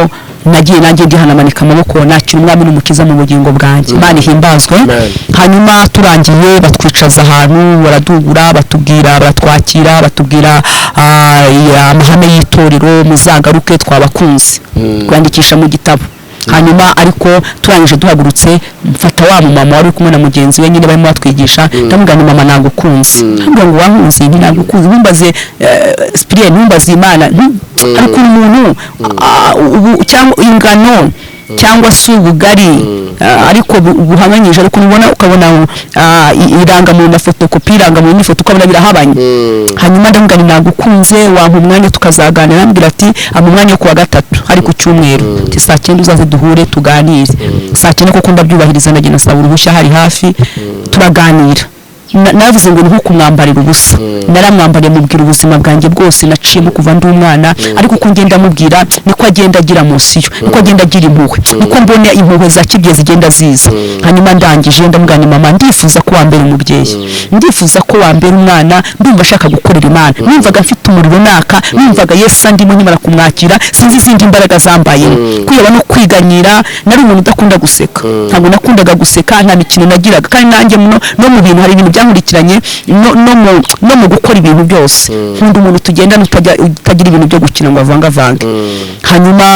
nagiye nanjye ndihanamanika amaboko, nakira Umwami n'Umukiza mu bugingo bwanjye. Imana ihimbazwe. Amen. Hanyuma turangiye batwicaza ahantu, baradugura, batubwira, baratwakira, batubwira amahame y'itorero: "Muzagaruke, twabakunze," kwandikisha mu gitabo. Hanyuma ariko turangije duhagurutse, mfata wa mumama wari uri kumwe na mugenzi we nyine barimo batwigisha, ndamubwira ngo: "Mama, nagukunze." Ndamubwira ngo: "Wankunze?" "Nti nagukunze." Ntumbaze Cyprien, ntumbaze Imana. Ariko umuntu ubu cyangwa ingano cyangwa se ubugari, ariko buhabanyije, ariko ubona ukabona irangamuntu na fotokopi, irangamuntu n'ifoto, ukabona birahabanye. Hanyuma ndamubwira nti: "Nagukunze, wampa umwanya tukazaganira?" Arambwira ati, ampa umwanya wo kuwa gatatu, hari ku cyumweru, ati: "Saa 9 uzaze duhure tuganire." Saa 9 koko ndabyubahiriza, ndagenda nsaba uruhushya, hari hafi, turaganira. Navuze ngo ni nko kumwambarira ubusa. Naramwambariye, mubwira ubuzima bwanjye bwose naciyemo kuva ndi umwana, ariko uko ngenda mubwira niko agenda agira munsi yo, niko agenda agira impuhwe, niko mbona impuhwe za kibyeyi zigenda ziza. Hanyuma ndangije ndamubwira nti: "Mama, ndifuza ko wambera umubyeyi, ndifuza ko wambera umwana, ndumva ashaka gukorera Imana." Numvaga mfite umuriro naka, numvaga Yesu andimo nkimara kumwakira. Sinzi izindi mbaraga zambayemo, kwiheba no kwiganyira. Nari umuntu udakunda guseka, ntabwo nakundaga guseka, nta mikino nagiraga. Kandi nanjye no mu bintu, hari ibintu byankurikiranye no mu gukora ibintu byose. Nkunda umuntu tugendana utagira ibintu byo gukina ngo avangavange. Hanyuma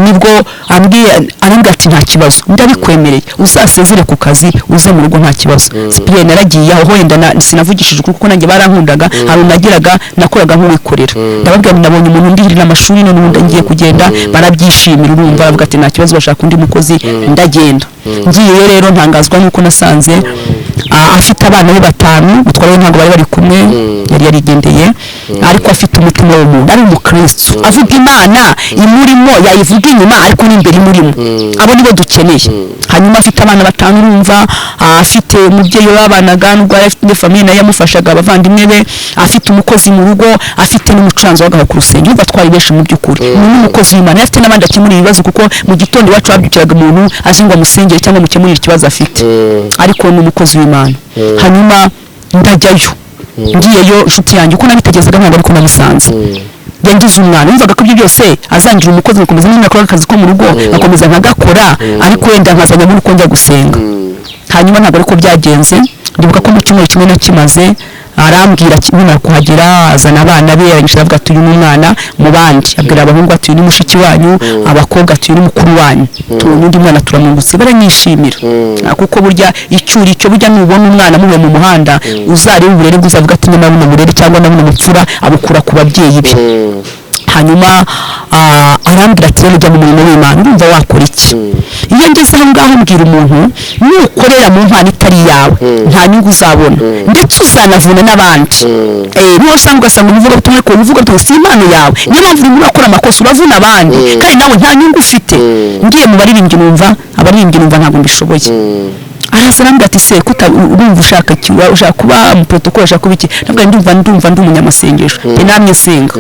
nibwo ambwiye, arambwira ati: "Nta kibazo, ndabikwemereye, uzasezere ku kazi uze mu rugo, nta kibazo." Sipiriyeni naragiye aho, wenda sinavugishije ukuri kuko nanjye barankundaga. Hari nageraga nakoraga nk'uwikorera, ndababwira ngo nabonye umuntu ndihirira amashuri, none ubu ngiye kugenda. Barabyishimira, urumva, bavuga ati: "Nta kibazo, bashaka undi mukozi." Ndagenda. Ngiyeyo rero ntangazwa nuko nasanze afite abana be batanu. Mutware we ntabwo bari bari kumwe, yari yarigendeye, ariko afite umutima w'umuntu, ari umukristo, avuga Imana imurimo, yayivuga inyuma ariko n'imbere imurimo. Abo nibo dukeneye. Hanyuma afite abana batanu, urumva, afite umubyeyi wabanaga, nubwo yari afite indi famille nayo yamufashaga, abavandimwe be, afite umukozi mu rugo, afite n'umucuranzi wagaho ku rusengero. Urumva twari benshi mu by'ukuri. Ni n'umukozi w'Imana, afite n'abandi akemura ibibazo, kuko mu gitondo iwacu habyukiraga umuntu aje ngo amusengere cyangwa amukemurire ikibazo afite, ariko ni umukozi w'Imana. Hanyuma ndajyayo. Ngiyeyo, inshuti yanjye, uko nabitekerezaga ntabwo ariko nabisanze. Yangize umwana. Numvaga ko ibyo byose azangira umukozi, ngakomeza nyine nakora akazi ko mu rugo, ngakomeza nkagakora, ariko wenda nkazajya muri uko njya gusenga. Hanyuma ntabwo ariko byagenze. Ndibuka ko mu cyumweru kimwe nakimaze, arambwira nkimara kuhagera, azana abana be, arangije aravuga ati: "Uyu ni umwana mu bandi." Abwira abahungu ati: "Uyu ni mushiki wanyu," abakobwa ati: "Uyu ni mukuru wanyu, tubonye undi mwana turamwungutse." Baranyishimira. Kuko burya icyo uri cyo, burya nubona umwana muhuye mu muhanda, uzarebe uburere bwe, uzavuga ati: "Nyamara buno burere cyangwa na buno bupfura abukura ku babyeyi be." Hanyuma arambwira ati: "Rero ujya mu murimo w'Imana, urumva wakora iki?" Iyo ngeze aho ngaho mbwira umuntu: nukorera mu mpano itari iyawe, nta nyungu uzabona, ndetse uzanavuna n'abandi. Niho usanga ugasanga umuvugabutumwa, ariko umuvugabutumwa si impano yawe. Niyo mpamvu urimo urakora amakosa, uravuna abandi kandi nawe nta nyungu ufite. Ngiye mu baririmbyi, numva abaririmbyi, numva ntabwo mbishoboye. Araza arambwira ati: "Se kuta urumva ushaka iki? Ushaka kuba mu protocole, ushaka kuba iki?" Ndavuga nti: Ndumva ndi umunyamasengesho, njye namye nsenga."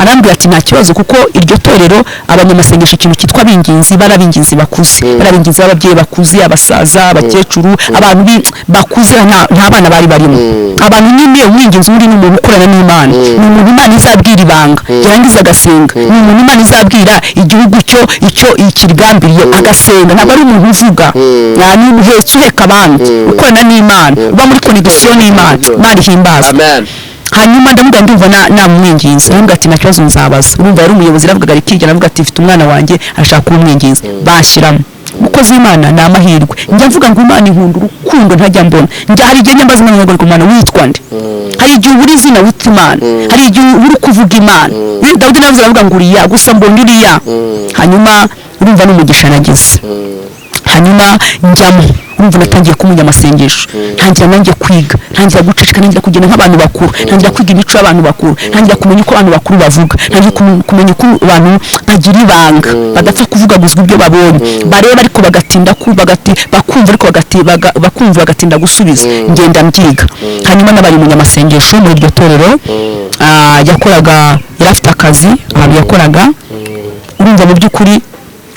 Arambwira ati: "Nta kibazo," kuko iryo torero abanyamasengesho, ikintu cyitwa abinginzi, bari abinginzi bakuze, bari abinginzi b'ababyeyi bakuze, abasaza, abakecuru, abantu bakuze, nta bana bari barimo. Abantu nyine, umwinginzi uri ni umuntu ukorana n'Imana, ni umuntu Imana izabwira ibanga yarangiza agasenga, ni umuntu Imana izabwira igihugu cyo icyo ikigambiriye agasenga. Ntabwo ari umuntu uvuga, ni umuhetsi uheka abandi, ukorana n'Imana, uba muri connexion n'Imana. Imana ihimbazwe. Amen. Hanyuma ndamubwira ndumva namwinginze. Aramubwira ati: "Nta kibazo, nzabaza." Urumva yari umuyobozi, aravugaga rikirya, aravuga ati: "Mfite umwana wanjye arashaka kuba umwinginzi, bashyiramo umukozi w'Imana." Ni amahirwe. Njya mvuga ngo Imana inkunda urukundo ntajya mbona. Njya hari igihe njya mbaza Imana ngo: "Imana, witwa nde?" Hari igihe ubura izina wita Imana, hari igihe ubura uko uvuga Imana. Dawidi nawe aravuga ngo: "Uriya gusa mbona uriya." Hanyuma urumva n'umugisha nagize. Hanyuma njyamo, urumva natangiye kumenya amasengesho, ntangira nanjye kwiga, ntangira guceceka, ntangira kugenda nk'abantu bakuru, ntangira kwiga imico y'abantu bakuru, ntangira kumenya uko abantu bakuru bavuga, ntangira kumenya uko abantu bagira ibanga, badapfa kuvugaguzwa ibyo babonye, bareba ariko bagatinda bakumva ariko bakumva bagatinda gusubiza. Ngenda mbyiga. Hanyuma nabaye umunyamasengesho muri iryo torero. Yakoraga, yari afite akazi ahantu yakoraga. Urumva mu by'ukuri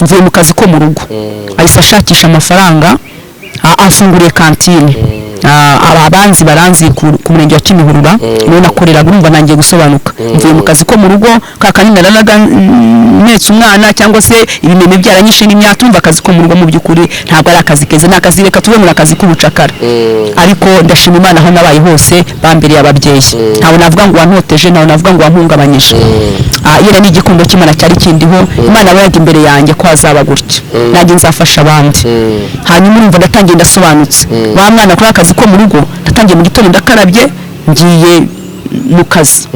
mvuye mu kazi ko mu rugo, ahise ashakisha amafaranga, afunguriye kantine. Aba abanzi baranzi ku murenge wa Kimihurura, niho nakoreraga. Urumva ntangiye gusobanuka, mvuye mu kazi ko mu rugo ka kanini nararaga mpetse umwana cyangwa se ibimeme byaranyishe n'imyaka. Urumva akazi ko mu rugo mu by'ukuri ntabwo ari akazi keza, ni akazi, reka tube muri akazi k'ubucakara. Ariko ndashima Imana, aho nabaye hose bambereye ababyeyi. Ntabwo navuga ngo wantoteje, ntabwo navuga ngo wampungabanyije. Yera ni igikundo cy'Imana cyari kindiho. Imana yabaga imbere yanjye ko hazaba gutya, nanjye nzafasha abandi. Hanyuma urumva ndatangiye ndasobanutse, wa mwana akora akazi ko mu rugo. Ndatangiye mu gitondo, ndakarabye, ngiye mu kazi,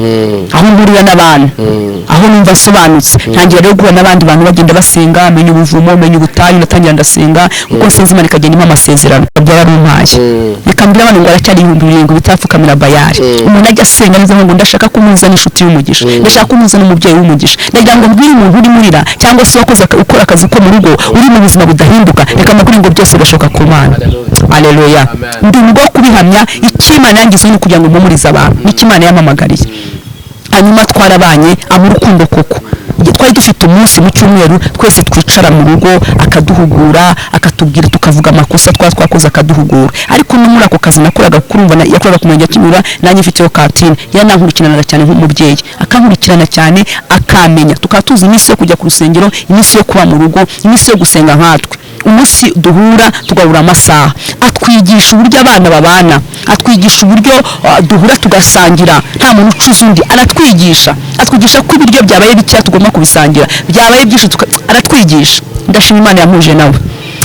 aho mpurira n'abantu, aho numva nsobanutse. Ntangira rero guhura n'abandi bantu bagenda basenga, menya ubuvumo, menya ubutayu. Ndatangira ndasenga, kuko nsenze Imana ikagenda impa amasezerano, byarabimpaye. Reka mbwire abantu ngo aracyari 7000 bitapfukamira Bayari. Umuntu ajya asenga neza ngo ndashaka ko muzana inshuti y'umugisha, ndashaka ko muzana umubyeyi w'umugisha. Ndagira ngo mbwire umuntu uri murira cyangwa se wakoze ukora akazi ko mu rugo, uri mu buzima budahinduka, reka mbabwire ngo byose birashoboka ku Mana. Aleluya. Ndi umugabo wo kubihamya. Icyo Imana yangize ni ukugira ngo mpumurize abantu, nicyo Imana yampamagariye. Hanyuma twarabanye, aba urukundo koko. Twari dufite umunsi mu cyumweru twese twicara mu rugo, akaduhugura, akatubwira, tukavuga amakosa twaba twakoze, akaduhugura. Ariko no muri ako kazi nakoraga, kurumva yakoraga ku murenge wa Kimihurura, nanjye mfiteho kantine, yarankurikiranaga cyane nk'umubyeyi, akankurikirana cyane, akamenya, tukaba tuzi iminsi yo kujya ku rusengero, iminsi yo kuba mu rugo, iminsi yo gusenga nkatwe. Umunsi duhura tugahura amasaha, atwigisha uburyo abana babana, atwigisha uburyo duhura tugasangira nta muntu ucuza undi. Aratwigisha, atwigisha ko ibiryo byabaye bikeya tugomba kubisangira, byabaye byinshi aratwigisha. Ndashima Imana yampuje nawe.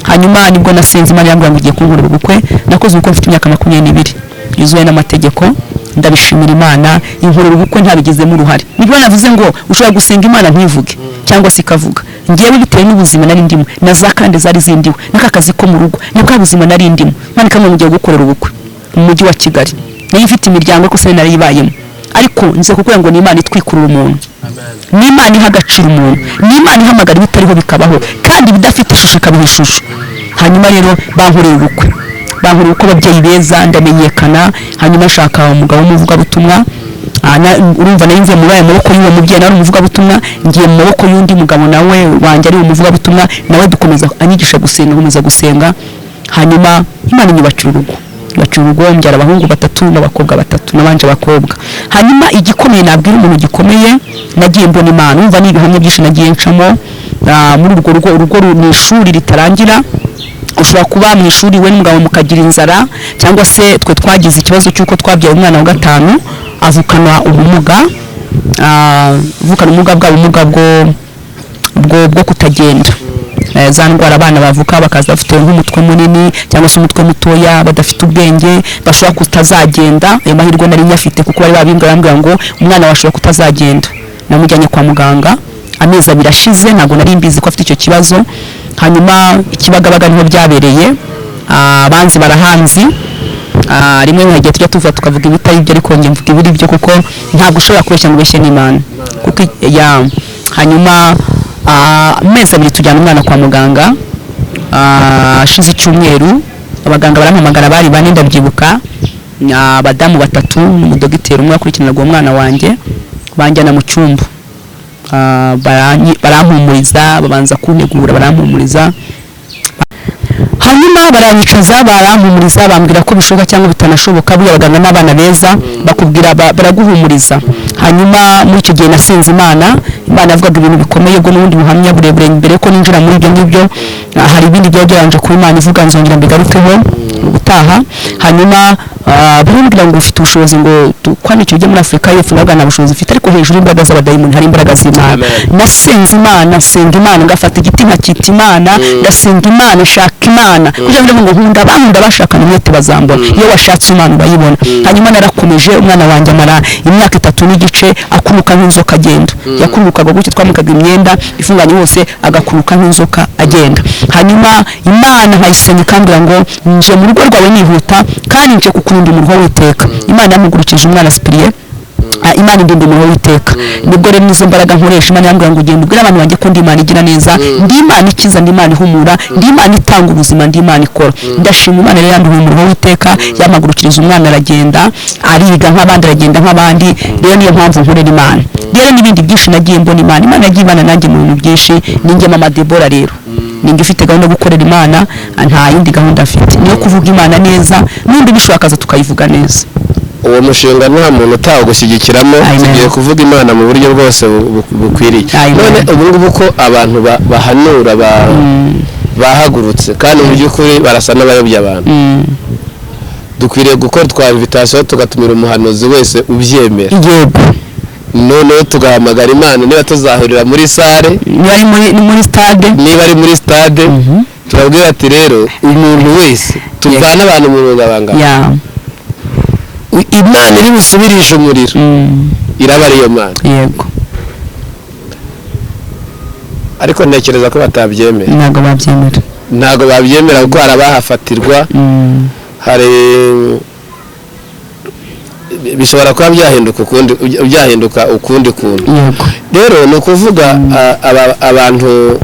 Hanyuma nibwo nasenze Imana, yambwira ngo ugiye kunkorera ubukwe. Nakoze ubukwe mfite imyaka 22 yuzuye n'amategeko. Ndabishimira Imana, inkorera ubukwe ntabigizemo uruhare. Nibwo navuze ngo ushobora gusenga Imana ntivuge cyangwa se ikavuga. Ngewe bitewe n'ubuzima nari ndimo na za kandi zari zindiwe n'aka kazi ko mu rugo, ni bwa buzima nari ndimo, Imana ikamubwira ngo ngiye gukorera ubukwe mu mujyi wa Kigali. Nayo ifite imiryango, ariko se narayibayemo. Ariko nze kukubwira ngo ni Imana itwikurura umuntu, ni Imana iha agaciro umuntu, ni Imana ihamagara ibitariho bikabaho, kandi ibidafite ishusho ikabiha ishusho. Hanyuma rero bankorera ubukwe, bankorera ubukwe ababyeyi beza, ndamenyekana. Hanyuma nshaka umugabo w'umuvugabutumwa. Urumva nari mvuye muri aya maboko y'uwo mubyeyi nawe ari umuvugabutumwa, ngiye mu maboko y'undi mugabo nawe wanjye ari umuvugabutumwa nawe. Dukomeza anyigisha gusenga, nkomeza gusenga. Hanyuma Imana inyubakira urugo, nyubakira urugo, mbyara abahungu batatu n'abakobwa batatu, n'abanje abakobwa. Hanyuma igikomeye nabwira umuntu gikomeye, nagiye mbona Imana. Umva, ni ibihamya byinshi nagiye ncamo muri urwo rugo. Urugo ni ishuri ritarangira. Ushobora kuba mu ishuri we n'umugabo mukagira inzara, cyangwa se twe twagize ikibazo cy'uko twabyaye umwana wa gatanu avukana ubumuga, avukana ubumuga bwa bumuga bwo kutagenda. Za ndwara abana bavuka bakaza bafite nk'umutwe munini cyangwa se umutwe mutoya, badafite ubwenge, bashobora kutazagenda. Ayo mahirwe nari nyafite kuko bari babimbwira, bambwira ngo umwana wawe ashobora kutazagenda. Namujyanye kwa muganga amezi 2 ashize, ntabwo nari mbizi ko afite icyo kibazo. Hanyuma Ikibagabaga niho byabereye. Abanzi barahanzi. Rimwe mu gihe tujya tuvuga tukavuga ibitari byo, ariko njye mvuga ibiri byo, kuko ntabwo ushobora kubeshya ngo ubeshye n'Imana. Kuko ya hanyuma amezi 2 tujyana umwana kwa muganga. Ashize icyumweru abaganga barampamagara, bari bane ndabyibuka, abadamu batatu n'umudogiteri umwe wakurikiranaga uwo mwana wanjye. Banjyana mu cyumba, barampumuriza, babanza kuntegura, barampumuriza, hanyuma baranyicaza, barampumuriza, bambwira ko bishoboka cyangwa bitanashoboka. Buriya abaganga n'abana beza bakubwira, baraguhumuriza. Hanyuma muri icyo gihe nasenze Imana, Imana yavugaga ibintu bikomeye. Ubwo n'ubundi buhamya burebure mbere yuko ninjira muri ibyo ngibyo, hari ibindi byaba byaranje kuba Imana ivuga, nzongera mbigarukeho ubutaha. Hanyuma barambwira ngo ufite ubushobozi ngo tukwandikire ujye muri Afurika y'Epfo. Ndavuga nta bushobozi mfite, ariko hejuru y'imbaraga z'abadayimoni hari imbaraga z'Imana. Amen. Nasenze Imana, nsenga Imana, ngafata igiti nkakita Imana, ndasenga Imana, nshaka Imana kugira ngo nkunda abankunda bashakana umwete bazambona. Iyo washatse Imana urayibona. Hanyuma narakomeje, umwana wanjye amara imyaka 3 n'igice akuruka nk'inzoka agenda. Yakurukaga gutya, twamukaga imyenda ifunganye hose, agakuruka nk'inzoka agenda. Hanyuma Imana nkayisenga, ikambwira ngo nje mu rugo rwawe nihuta, kandi nje kukurinda umuruho w'iteka. Imana yamugurukije umwana Sipiriye. Imana indinda umuruho w'iteka. Nibwo rero nizo mbaraga nkoresha. Imana yambwira ngo ugenda ubwire abantu banjye ko ndi Imana igira neza, ndi Imana ikiza, ndi Imana ihumura, ndi Imana itanga ubuzima, ndi Imana ikora. Ndashima Imana rero yanduhuye umuruho w'iteka, yampagurukiriza umwana, aragenda, ariga nk'abandi, aragenda nk'abandi. Rero niyo mpamvu nkorera Imana. Rero n'ibindi byinshi nagiye mbona Imana, Imana yagiye ibana nanjye mu bintu byinshi. Ninjye mama Debora rero, ninjye ufite gahunda yo gukorera Imana, nta yindi gahunda afite, niyo kuvuga Imana neza, n'undi ubishobora akaza tukayivuga neza. Uwo mushinga nta muntu utawugushyigikiramo. Amen. Tugiye kuvuga Imana mu buryo bwose bukwiriye. Amen. None ubu ngubu ko abantu bahanura bahagurutse, kandi mu by'ukuri barasa n'abayobya abantu, dukwiriye gukora twa invitation, tugatumira umuhanuzi wese ubyemera, Yego. noneho tugahamagara Imana, niba tuzahurira muri salle, Niba ari muri, ni muri stade. Niba ari muri stade, turabwira ati rero umuntu wese, tuvane abantu mu rungabangabo. Ya. Imana iri busubirishe umuriro iraba ariyo Mana. Yego. Ariko ntekereza ko batabyemera. Ntabwo babyemera. Ntabwo babyemera kuko hari abahafatirwa, hari bishobora kuba byahinduka ukundi, byahinduka ukundi kuntu. Yego. Rero ni ukuvuga abantu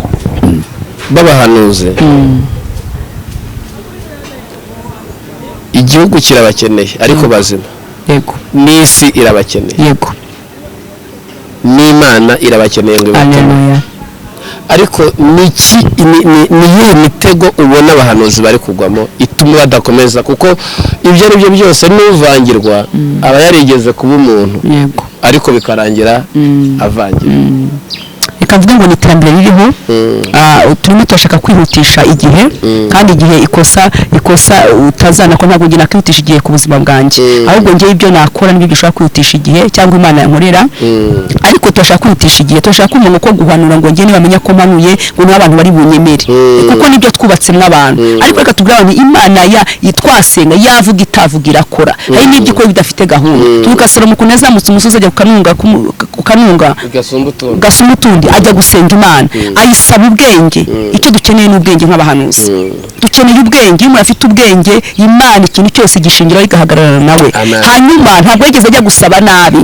b'abahanuzi, igihugu kirabakeneye ariko bazima, Yego. n'isi irabakeneye, Yego. n'Imana irabakeneye ngo ibakeneye. Aleluya. Ariko niki ni iyihe mitego ubona abahanuzi bari kugwamo ituma badakomeza? Kuko ibyo ari byo byose n'uvangirwa aba yarigeze kuba umuntu, Yego. ariko bikarangira avangira. Reka mvuge ngo ni iterambere ririho. Turimo turashaka kwihutisha igihe, kandi igihe ikosa ikosa utazana ko ntabwo njye nakwihutisha igihe ku buzima bwanjye, ahubwo njye ibyo nakora nibyo bishobora kwihutisha igihe cyangwa Imana yankorera. Ariko turashaka kwihutisha igihe, turashaka ko umuntu uko guhanura ngo njye nibamenya ko mpanuye ngo niho abantu bari bunyemere, kuko nibyo twubatsemo abantu. Ariko reka tubwire abantu Imana ya twasenga yavuga itavuga irakora. Hari n'ibyo ikora bidafite gahunda. Tuvuga Salomo ukuntu yazamutse umusozi ajya ku kanunga Gasumba utuntu. Gasuma utundi, ajya gusenga Imana ayisaba ubwenge. Icyo dukeneye ni ubwenge nk'abahanuzi. Dukeneye ubwenge. Iyo umuntu afite ubwenge, Imana ikintu cyose gishingiraho igahagararana nawe. Amen. Hanyuma ntabwo yigeze ajya gusaba nabi.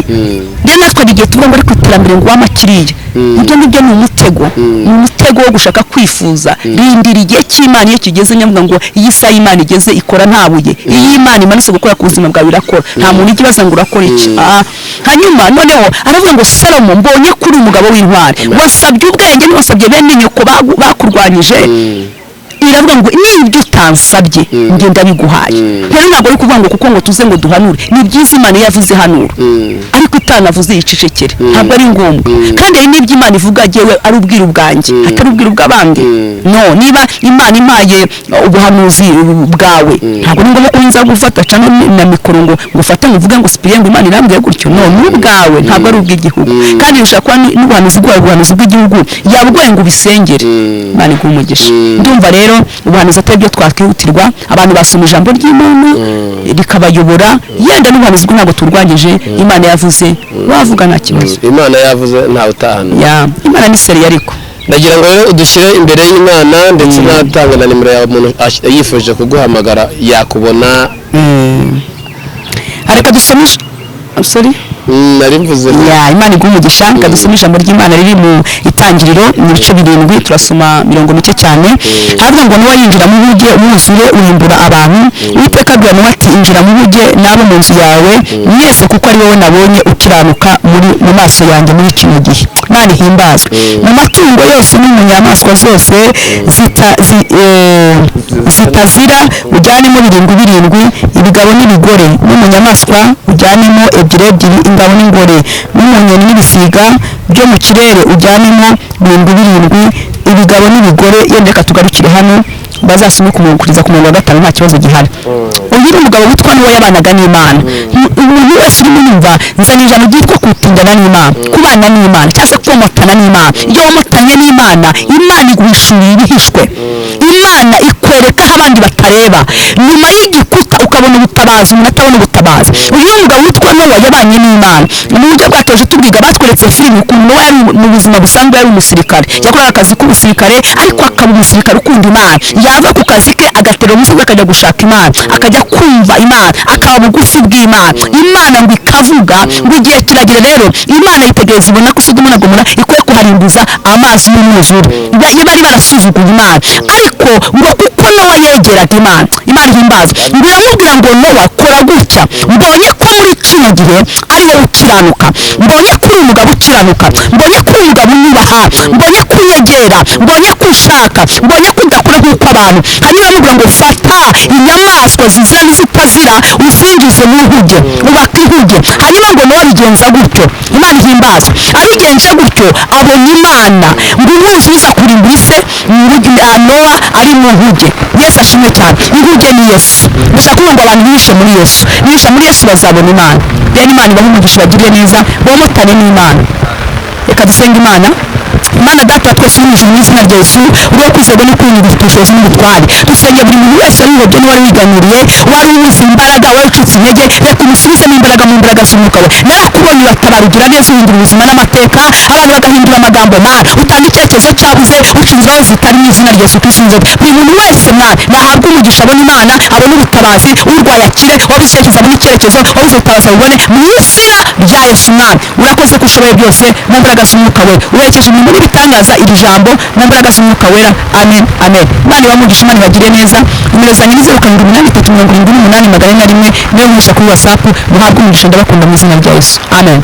Rero natwe hari igihe tuvuga ngo ariko iterambere, ngo uwamakiriya, ibyo ngibyo ni umutego, ni umutego wo gushaka kwifuza. Rindira igihe cy'Imana iyo kigeze. Nyavuga ngo iyi saha Imana igeze ikora nta buye. Iyo Imana imanutse gukora ku buzima bwawe irakora, nta muntu ijya ibaza ngo urakora iki. Hanyuma noneho aravuga ngo Salomo, mbonye kuri umugabo w'intwari, wasabye ubwenge ntiwasabye bene nyoko bakurwanyije. Iravuga ngo n'ibyo utansabye njye ndabiguhaye. Rero ntabwo ari ukuvuga ngo kuko ngo tuze ngo duhanure. Ni byiza Imana iyo yavuze hanura, ariko itanavuze yicecekere, ntabwo ari ngombwa. Kandi hari n'ibyo Imana ivuga jyewe ari ubwiru bwanjye, atari ubwiru bw'abandi. No niba Imana impaye ubuhanuzi bwawe, ntabwo ni ngombwa ko nza gufata cyangwa na mikoro ngo ngufate ngo uvuge ngo Sipiriye ngo Imana irambwiye gutyo. No, ni ubwawe, ntabwo ari ubw'igihugu. Kandi bishobora kuba n'ubuhanuzi bwawe, ubuhanuzi bw'igihugu yabwoye ngo ubisengere. Imana iguhe umugisha. Ndumva rero ubuhanuzi atari byo twakwihutirwa. Abantu basoma ijambo ry'Imana rikabayobora, yenda n'ubuhanuzi bwo ntabwo turwanyije. Imana yavuze wavuga nta kibazo. Imana yavuze ntawe utahana. Ya, Imana ni seriye ariko. Ndagira ngo rero udushyire imbere y'Imana, ndetse n'atanga na nimero yawe, umuntu yifuje kuguhamagara yakubona. Reka dusome sorry. Nari mvuze. Ya, Imana iguhe umugisha. Reka dusome ijambo ry'Imana riri mu Itangiriro mu bice 7, turasoma mirongo mike cyane. Haravuga ngo Nowa yinjira mu buge, umwuzure urimbura abantu. Uwiteka abwira Nowa ati injira mu buge n'abo mu nzu yawe mwese, kuko ari wowe nabonye ukiranuka muri mu maso yanjye muri kino gihe. Imana ihimbazwe. Mu matungo yose no mu nyamaswa zose zitazira ujyanemo 7 7, ibigabo n'ibigore, no mu nyamaswa ujyanemo 2 2, ingabo n'ingore, no mu nyoni n'ibisiga byo mu kirere ujyanemo 7 7, ibigabo n'ibigore. Yenda reka tugarukire hano, bazasome ku murongo kugeza ku murongo wa 5, nta kibazo gihari. Uyu ni umugabo witwa Nowa, yabanaga n'Imana. Umuntu wese urimo yumva nzana ijambo ryitwa kutindana n'Imana, kubana n'Imana cyangwa se komotana n'Imana. Iyo womotanye n'Imana, Imana iguhishurira ibihishwe, Imana ikwereka aho abandi batareba, nyuma y'igikuta ukabona ubutabazi umuntu atabona ubutabazi. Uyu ni umugabo witwa Nowa, yabanye n'Imana mu buryo bwatoje. Tubwiga batweretse filime ukuntu Nowa yari mu buzima busanzwe yari umusirikare, yakoraga akazi k'ubusirikare, ariko akaba umusirikare ukunda Imana. Yava ku kazi ke agatera umusozi akajya gushaka Imana, akajya kumva Imana, akaba bugufi bw'Imana. Imana ngo ikavuga ngo igihe kiragera. Rero Imana yitegereza ibona ko Sodoma na Gomora ikwiye kuharimbuza amazi y'umwuzure. Bari barasuzuguye Imana, ariko ngo kuko Nowa yegeraga Imana, Imana ihimbaza, ngo iramubwira ngo Nowa kora gutya, mbonye ko muri kino gihe ari wowe ukiranuka, mbonye ko uri umugabo ukiranuka, mbonye ko uri umugabo unyubaha, mbonye ko unyegera, mbonye ko ushaka, mbonye ko udakora nk'uko abantu. Hanyuma aramubwira ngo fata inyamaswa zizira n'izitazira uzinjize mu nkuge, ubaka inkuge. Hanyuma ngo Nowa abigenza gutyo. Imana ihimbazwe. Abigenje gutyo abona Imana ngo umwuzure uza kurimbura ise, Nowa ari mu nkuge. Yesu ashimwe cyane. Inkuge ni Yesu. Ndashaka kuvuga ngo abantu bihishe muri Yesu, bihishe muri Yesu bazabona Imana. Rero Imana ibahe umugisha, bagirire neza, bomotane n'Imana. Reka dusenge Imana. Imana Data wa twese uri mu ijuru, mu izina rya Yesu, uriho kwizerwa no kwirinda, ufite ubushobozi n'ubutware, dusenge buri muntu wese wihebye n'uwari wiganiriye, wari ubuze imbaraga, wari ucitse intege, reka umusubizemo imbaraga mu mbaraga z'umwuka we. Narakubonye uratabara, ugira neza, uhindura ubuzima n'amateka, abantu bagahindura amagambo. Mana, utanga icyerekezo cyabuze, uca inzira aho zitari, mu izina rya Yesu Kristo. Buri muntu wese, Mwana, nahabwe umugisha, abone Imana, abone ubutabazi, urwaye akire, wabuze icyerekezo abone icyerekezo, wabuze ubutabazi abubone, mu izina rya Yesu. Mwana, urakoze ko ushoboye byose mu mbaraga z'umwuka we, uherekeje imirimo n'ibitangaza iri jambo mu mbaraga z'umwuka wera. Amen, amen. Imana ibamugisha, Imana ibagire neza. Nimero zanjye ni 0783 78 401, niyo nkoresha kuri WhatsApp. Muhabwe umugisha, ndabakunda mu izina rya Yesu. Amen.